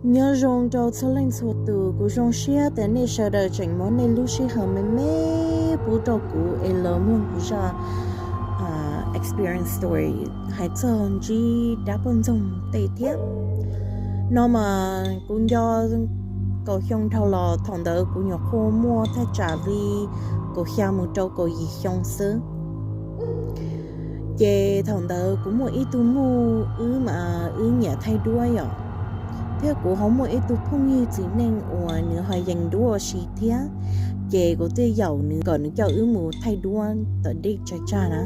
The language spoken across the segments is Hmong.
Nyob zoo rau txhua leej txhua tus, kuv zoo siab tias nej sawv daws tseem muab nej lub sij hawm me me pub rau kuv es los mloog kuv zaj experience story hais txog ntsib dab poj ntxoog tej thiab. No mas kuv nco kaum xyoo dhau los, thaum ntawd kuv nyuam qhuav muaj thaj tsam li kaum xya mus rau kaum yim xyoo xwb. Ces thaum ntawd kuv muaj ib tug muj, wb mas wb nyiam thaij duab yom, thiab kuv ho muaj ib tug phooj ywg txiv neej uas nws ho yees duab ua si thiab. Ces kuv thiaj yaum nws kom nws coj wb mus thaij duab tom dej tsawg tsag na.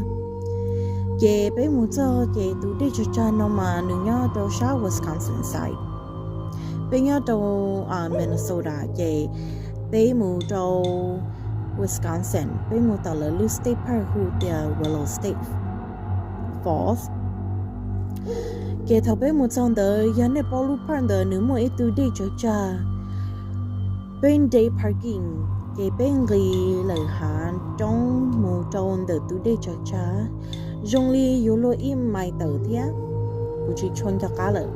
Ces peb mus txog ces tus dej tsawg tsag no mas nws nyob rau sab Wisconsin side. Peb nyob rau Minnesota ces peb mus rau Wisconsin, peb mus tom lawv lub state park hu tias Willow State Falls. Ces thaum peb mus txog ntawd, yog nej paub lub park ntawd nws muaj ib tug dej tsawg tsag. Peb nres parking, ces peb nqis lawm hav roob mus rau ntawm tus dej tsawg tsag. Zoo li yuav luag ib mais tawm thiab, kuv tsis tshua nco qab lawm.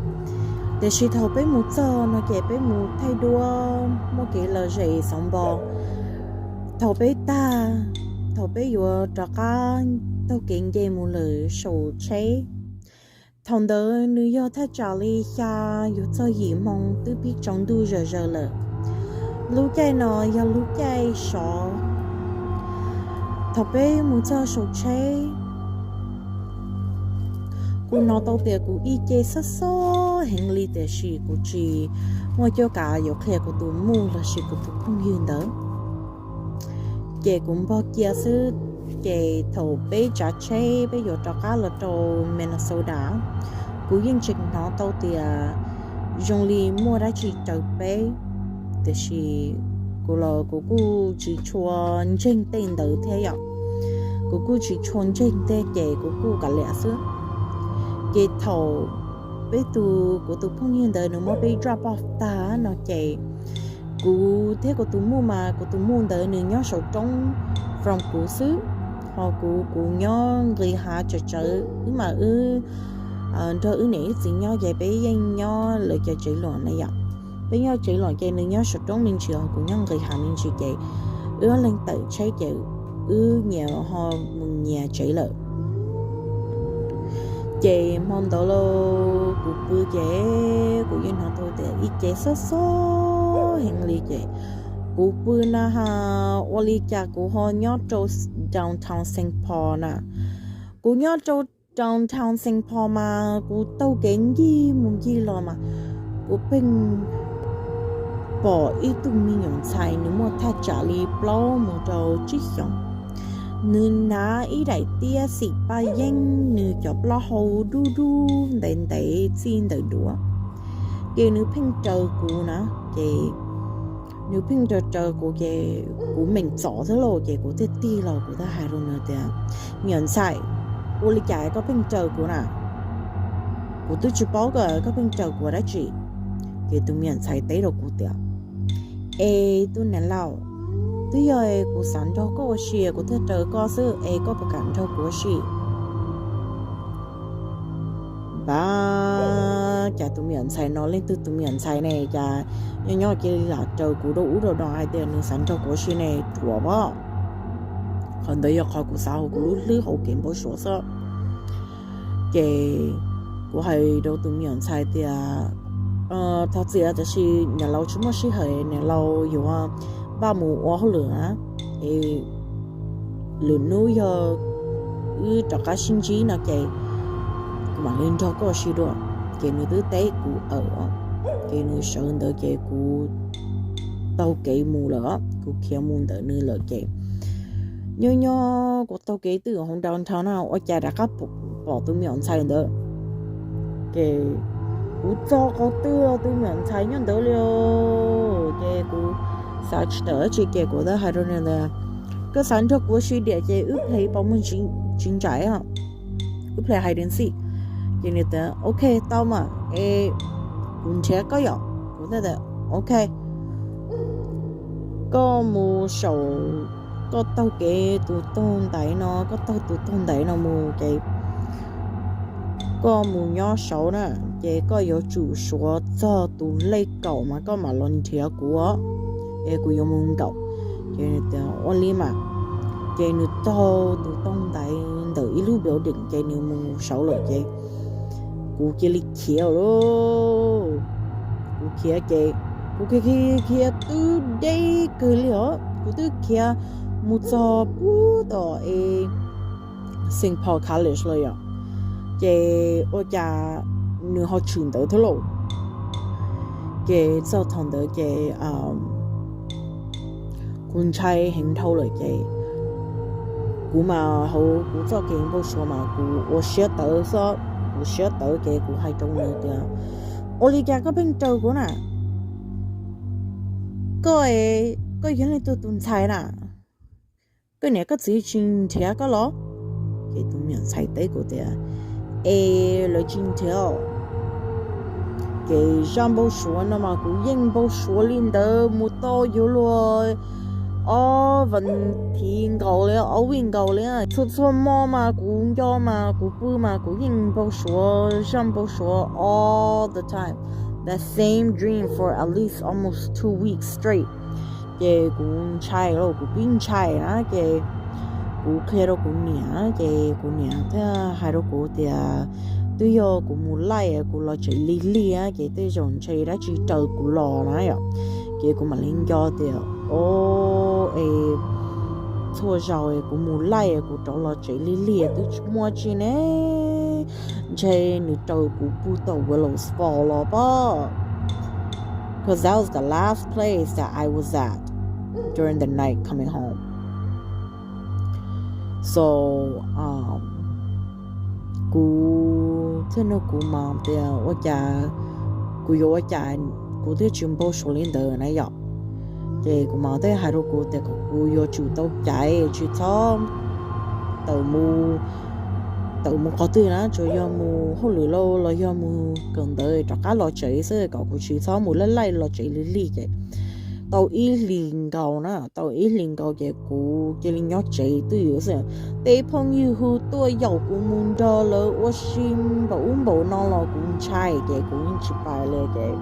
Tiam sis thaum peb mus txog no ces peb mus thaij duab muaj kev lom zem xov npo. Thaum peb tag, thaum peb yuav rov qab taug kev nce mus lawm saum tsheb, thaum ntawd nws yog thaj tsam li xya yuav txog yim moo, twb pib tsaus ntuj zawm zaws lawm. Lub caij no yog lub caij sov. Thaum peb mus txog saum tsheb, kuv hnov tau tias kuv ib ce xob xob heev li, tiam sis kuv tsis muaj cuab kav yuav qhia kuv tus muj lossis kuv tus phooj ywg ntawd. Ces kuv npog cia xwb. Ces thaum peb tsav tsheb peb yuav rov qab los rau Minnesota, kuv yeej tseem hnov tau tias zoo li muaj dab tsi raws peb. Tiam sis kuv los kuv kuj tsis tshua ntseeg tej ntawd thiab yom. Kuv kuj tsis tshua ntseeg thiab ces kuv kuj kav liam xwb. Ces thaum peb tus, kuv tus phooj ywg ntawd nws muab peb drop off tag no ces kuv thiab kuv tus muj mas kuv tus muj ntawd nws nyob saum roob from kuv xwb, ho kuv, kuv nyob nqis hav tsawv tsawv, wb mas wb nrog wb niam wb txiv nyob ces peb yeej nyob lawv cov tsev luam na yom. Peb nyob tsev luam ces nws nyob saum roob me ntsis ho kuv nyob nqis hav me ntsis ces wb ob leeg tawm tsheb ces wb nyias ho mus nyias tsev lawm. Ces hmo ntawd los kuv pw ces kuv yeej hnov tau tias ib ce xob xob heev li ces kuv pw na has ua li cas kuv ho nyob rau downtown Saint Paul na. Kuv nyob rau downtown Saint Paul mas kuv taug kev ncig mus ncig los mas kuv pheej pom ib tug me nyuam ntxhais nws muaj thaj tsam li plaub mus rau tsib xyoos. Nws hnav ib daim tiab xim paj yeeb, nws cov plaub hau dub dub ntev ntev txij ntawm duav. Ces nws pheej raws kuv na, ces nws pheej raws raws kuv ces kuv meem txom xwb lauj, ces kuv thiaj tig los kuv thiaj hais rau nws tias, me nyuam ntxhais, ua li cas koj pheej raws kuv na? Kuv twb tsis paub koj, koj pheej raws kuv dab tsi? Ces tus me nyuam ntxhais teb rau kuv tias, es tus niam laus, twb yog kuv xav nrog koj ua si kuv thiaj raws koj xwb, es koj puas kam nrog kuv ua si? Npab, cas tus me nyuam ntxhais no leej twg tus me nyuam ntxhais ne, cas nyob nyob cia li lam raws kuv rau ub rau no hais tias nws xav nrog kuv ua si ne, ruam as. Qhov ntawd yog qhov kuv xav hauv kuv lub hlwb hauv kev npau suav xwb. Ces kuv hais rau tus me nyuam ntxhais tias, thov txim tiam sis niam laus tsis muaj sij hawm, niam laus yuav npaj mus ua hauj lwm na, es lwm hnub yog wb rov qab sib ntsib no ces kuv mam li nrog koj ua si dua. Ces nws twb teb kuv awm, ces nws sawv ntawd ces kuv taug kev mus lawm, kuv khiav mus ntawm nws lawm ces nyob nyob kuv taug kev twb hauv downtown na, ua cas rov qab pom tus me nyuam ntxhais ntawd. Ces kuv txog qhov twg los tus me nyuam ntxhais nyob ntawd li os. Ces kuv xav tsis tawm dab tsi ces kuv thiaj hais rau nws tias, koj xav nrog kuv ua si diam ces wb ple pos muag tsis ntsais, wb ple hais dab tsi. Ces nws tias, ok, tau mas, es kuv nrhiav koj yom. Kuv thiaj tias, ok, koj mus saum, koj taug kev tus taug ntaiv no, koj taug tus taug ntaiv no mus ces koj mus nyob saud na, ces koj yuav tsum suav txog tus lej kaum mas koj mam los nrhiav kuv os, es kuv yuav mus nkaum. Ces nws tias ua li mas. Ces nws taug tus toog ntaiv ntawm ib lub building ces nws mus saud lawm ces kuv cia li khiav lauj. Kuv khiav ces kuv khiav khiav khiav twb deb kawg li os, kuv twb khiav mus txog puag tom es Saint Paul College lawm yom, ces ua cas nws ho tshwm ntawd thiab lauj. Ces txog thaum ntawd ces kuv ntshai heev dhau lawm ces kuv mas hauv kuv txoj kev npau suav mas kuv ua siab tawv xwb, kuv siab tawv ces kuv hais rau nws tias, ua li cas koj pheej raws kuv na? Koj, koj yog leej twg tus ntxhais na? Koj niam koj txiv tsis nrhiav koj los? Ces tus me nyuam ntxhais teb kuv tias, es lawv tsis nrhiav. Ces zaj npau suav no mas kuv yeej npau suav li ntawd mus tau yuav luag ob vas thiv nkaus li, ob vij nkaus li. Txhua txhua hmo mas kuv nco mas kuv pw mas kuv yeej npau suav zaj npau suav all the time, the same dream for at least almost two weeks straight. Ces kuv ntshai lauj, kuv pib ntshai na ces kuv qhia rau kuv niam ces kuv niam thiaj hais rau kuv tias, twb yog kuv mus laij kuv los tsev lig lig ces tej zaum ntshe dab tsi raws kuv los na yom. Ces kuv mam li nco tias, o, es txhua zaus kuv mus laij kuv rov los tsev lig lig twb tsis muaj tsi ne, ntshe nws raws kuv pw tom Willows Falls los pob. Because that was the last place that I was at during the night coming home. So, um, kuv thiaj nug kuv mas tias ua cas, kuv yuav ua cas kuv thiaj tsis npau suav li ntawd na yom. Ces kuv mas thiaj hais rau kuv tias kom kuv yuav tsum tau caiv, tsis txhob tawm mus, tawm mus qhov twg na, tsuas yog mus hauj lwm lauj los yog mus kawm ntawv rov qab los tsev xwb, kom kuv tsis txhob mus laij laij los tsev lig lig. Ces tau ib hlis nkaus na, tau ib hlis nkaus ces kuv cia li nyob tsev twj ywm xwb. Tej phooj ywg hu tuaj yaum kuv mus nrog lawv ua si npaum ub npaum no los kuv ntshai ces kuv yeej tsis pais li ces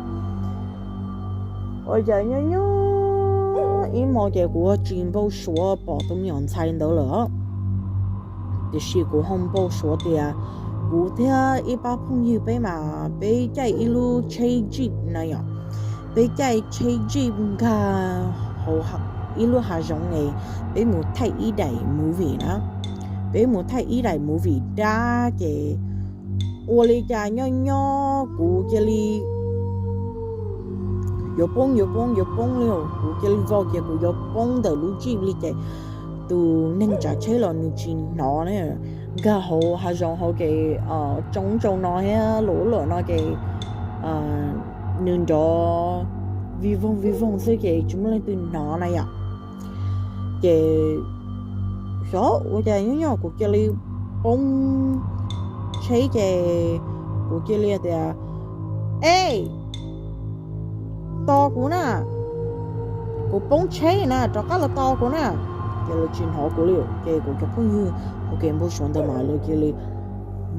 ua cas nyob nyob ib hmo ces kuv tsis npau suav pom tus me nyuam ntxhais ntawd lawm. Tiam sis kuv ho npau suav tias kuv thiab ib pab phooj ywg peb mas peb caij ib lub tsheb jeep na yom, peb caij tsheb jeep nkag hauv ib lub hav zoov es peb mus thaij ib daim movie na, peb mus thaij ib daim movie dab ces ua li cas nyob nyob kuv cia li yuav poob yuav poob yuav poob li, kuv cia li vau kiag kuv yuav poob ntawm lub jeep li ces tus neeg tsav tsheb los nws tsis hnov na, nkag hauv hav zoov hauv ces tsoo tsoo no thiab luam luam no ces nws nrov vij voog vij voog xwb ces tsis muaj leej twg hnov na yom. Ces xyov ua cas nyob nyob kuv cia li poob tsheb ces kuv cia li tias, ej, tos kuv na, kuv poob tsheb na, rov qab los tos kuv na. Ces lawv tsis hnov kuv li ces kuv cov phooj ywg ua ke npau suav ntawd mas lawv cia li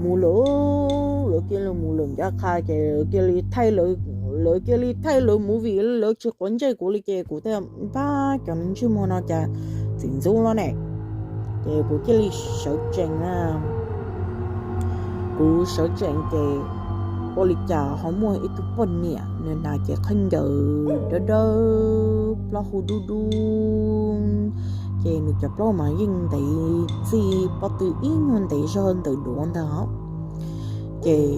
mus lawm, lawv cia li mus lawm ncaj qha ces lawv cia li thaij lawv, lawv cia li thaij lawv movie, lawv tsis quav ntsej kuv li ces kuv thiaj npaj cov me ntsej muag no cas txim ntxub los ne. Ces kuv cia li sawv tsees na, kuv sawv tsees ces ua li cas ho muaj ib tug poj niam nws hnav cev khaub ncaws dawb dawb plaub hau dub dub, ces nws cov plaub mas yeej ntev txij pob tw ib nyuag ntev zog ntawm duav ntag. Ces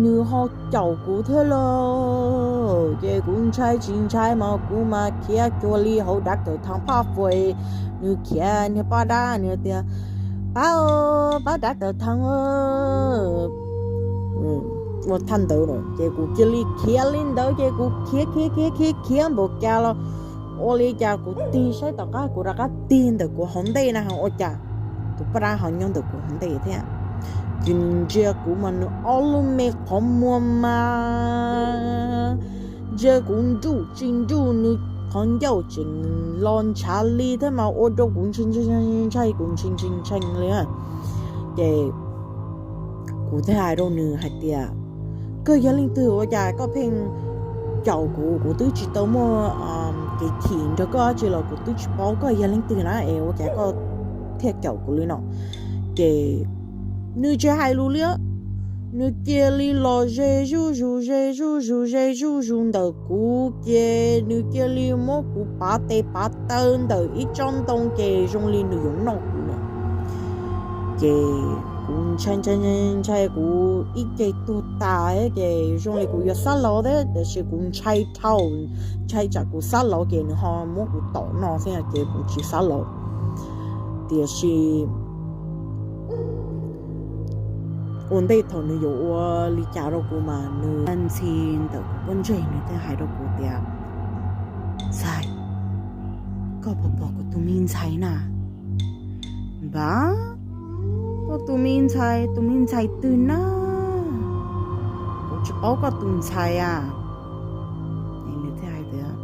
nws ho caum kuv thiab lauj, ces kuv ntshai tsis ntshai mas kuv mas khiav cuag li hauv dav kawm thee phaj fuas, nws khiav niag poj dab nws tias, pab, pab dav kawm thee, ua thaj ntawd ces kuv cia li khiav li ntawd ces kuv khiav khiav khiav khiav khiav npaum cas los ua li cas kuv tig saib tom qab kuv rov qab tig ntawm kuv hauv ntej na ua cas tus poj dab ho nyob ntawm kuv hauv ntej thiab. Ces nws ntsia kuv mas nws ob lub me qhov muag mas ntsia kuv nruj tsis nruj, nws qhov ncauj tseem los ntshav li thiab mas ua rau kuv ntshai ntshai kuv ntshai ntshai ntshai li. Ces Kuv thiaj hais rau nws hais tias, koj yog leej twg ua cas koj pheej caum kuv, kuv twb tsis tau muaj kev chim nrog koj dab tsi los kuv twb tsis paub koj yog leej twg na es ua cas koj thiaj caum kuv li no. Ces nws tsis hais lus li, nws cia li los ze zuj zus ze zuj zus ze zuj zus ntawm kuv, ces nws cia li muab kuv pav tes pav taw ntawm ib tsob ntoo ces zoo li nws yuav noj kuv lawm. Ces kuv ntshai ntshai ntshai, kuv ib ce tuag tas, ces zoo li kuv yuav xab laus thiab tiam sis kuv ntshai dhau, ntshai tsam kuv xab laus ces nws ho muab kuv tom no xwb ces kuv tsis xab laus. Tiam sis ua ntej thaum nws yuav ua li cas rau kuv mas nws ntxhi ntawm kuv pob ntseg, nws thiaj hais rau kuv tias, Ntxhais, koj puas pom kuv tus me ntxhais na? Npab, koj tus me ntxhais, tus me ntxhais twg na? Kuv tsis paub koj tus ntxhais a. Nws thiaj hais tias,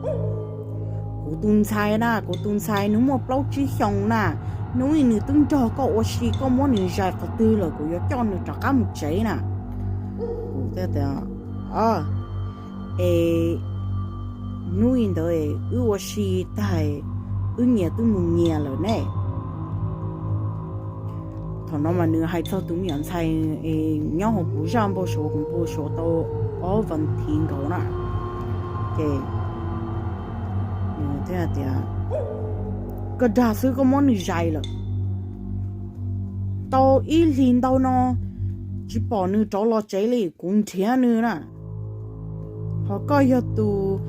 kuv tus ntxhais na, kuv tus ntxhais nws muaj plaub tsib xyoos na, hnub i nws twb nrog koj ua si, koj muab nws zais qhov twg lawm kuv yuav coj nws rov qab mus tsev na. Kuv thiaj tias, es hnub i ntawd wb ua si tag, wb nyias twb mus nyias lawm ne. Thaum no mas nws hais txog tus me nyuam ntxhais nyob hauv kuv zaj npau suav, kuv npau suav tau ob vas thiv nkaus na. Ces nws thiaj tias, koj dag xwb, koj muab nws zais lawm tau ib hlis ntau no tsis pom nws rov los tsev li, kuv nrhiav nws na. Ho koj yog tus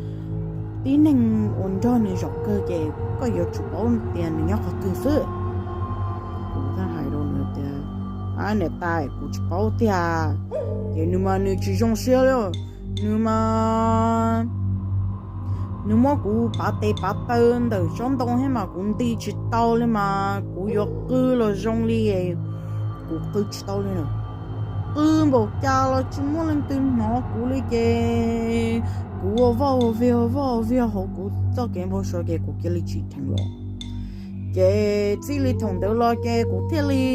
tib neeg uas nrog nws zaum kawg ces koj yuav tsum paub tias nws nyob qhov twg xwb. Kuv thiaj hais rau nws tias, niam tais, kuv tsis paub tiag. Ces nws mas nws tsis zoo siab li, nws mas nws muab kuv pav tes pav taw ntawm tsob ntoo thiab mas kuv nti tsis tau li mas kuv yuav qw los zoo li, kuv qw tsis tau li na. Qw npaum cas los tsis muaj leej twg hnov kuv li ces kuv ua vaj ua viag ua vaj ua viag hauv kuv txoj kev npau suav ces kuv cia li tsim dheev los. Ces txij li thaum ntawd los ces kuv thiaj li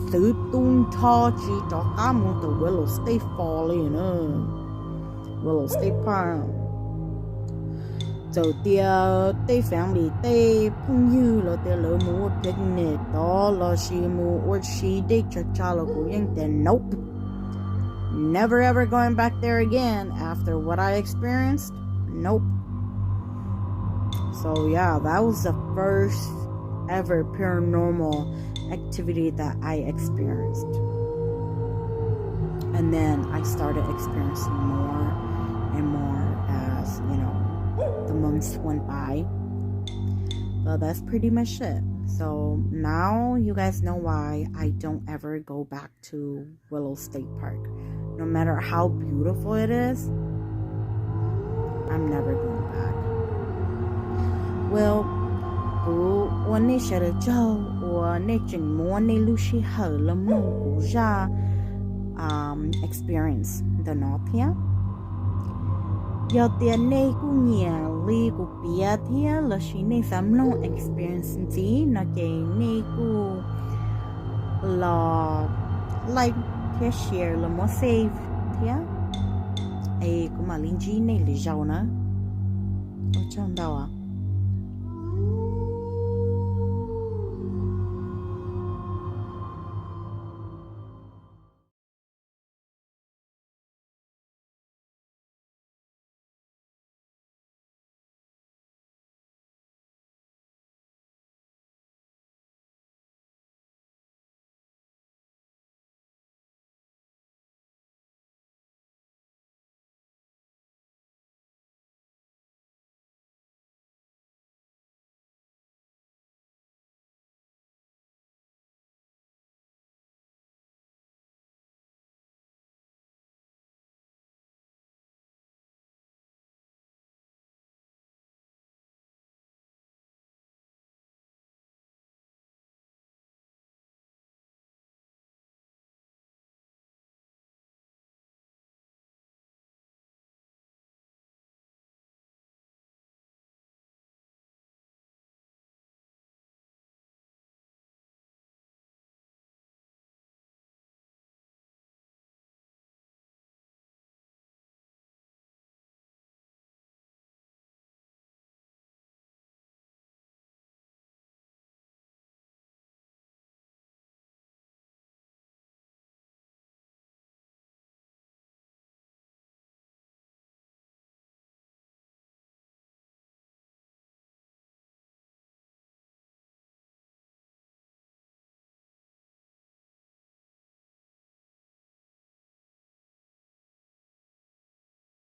txwv tu nrho tsis rov qab mus tom Willow State Fall li na. Willow State Park. Txawm tias tej family tej phooj ywg los tias lawv mus ua picnic tod los sis mus ua si dej tsa tsa los kuv yeej tias nope. Never ever going back there again after what I experienced. Nope. So yeah, that was the first ever paranormal activity that I experienced. And then I started experiencing more and more as, you know, the months went by. But that's pretty much it. So now you guys know why I don't ever go back to Willow State Park. No matter how beautiful it is, I'm never going back. Well, kuv ua nej sawv daws tsaug uas nej tseem muab nej lub sij hawm los mloog kuv zaj experience ntawm no thiab. Yog tias nej kuj nyiam li kuv piav thiab los sis nej xav mloog experience ntxiv no ces nej kuj los like thiab share los muab save thiab, es kuv mam li ntsib nej lwm zaus na. Ua tsaug ntau.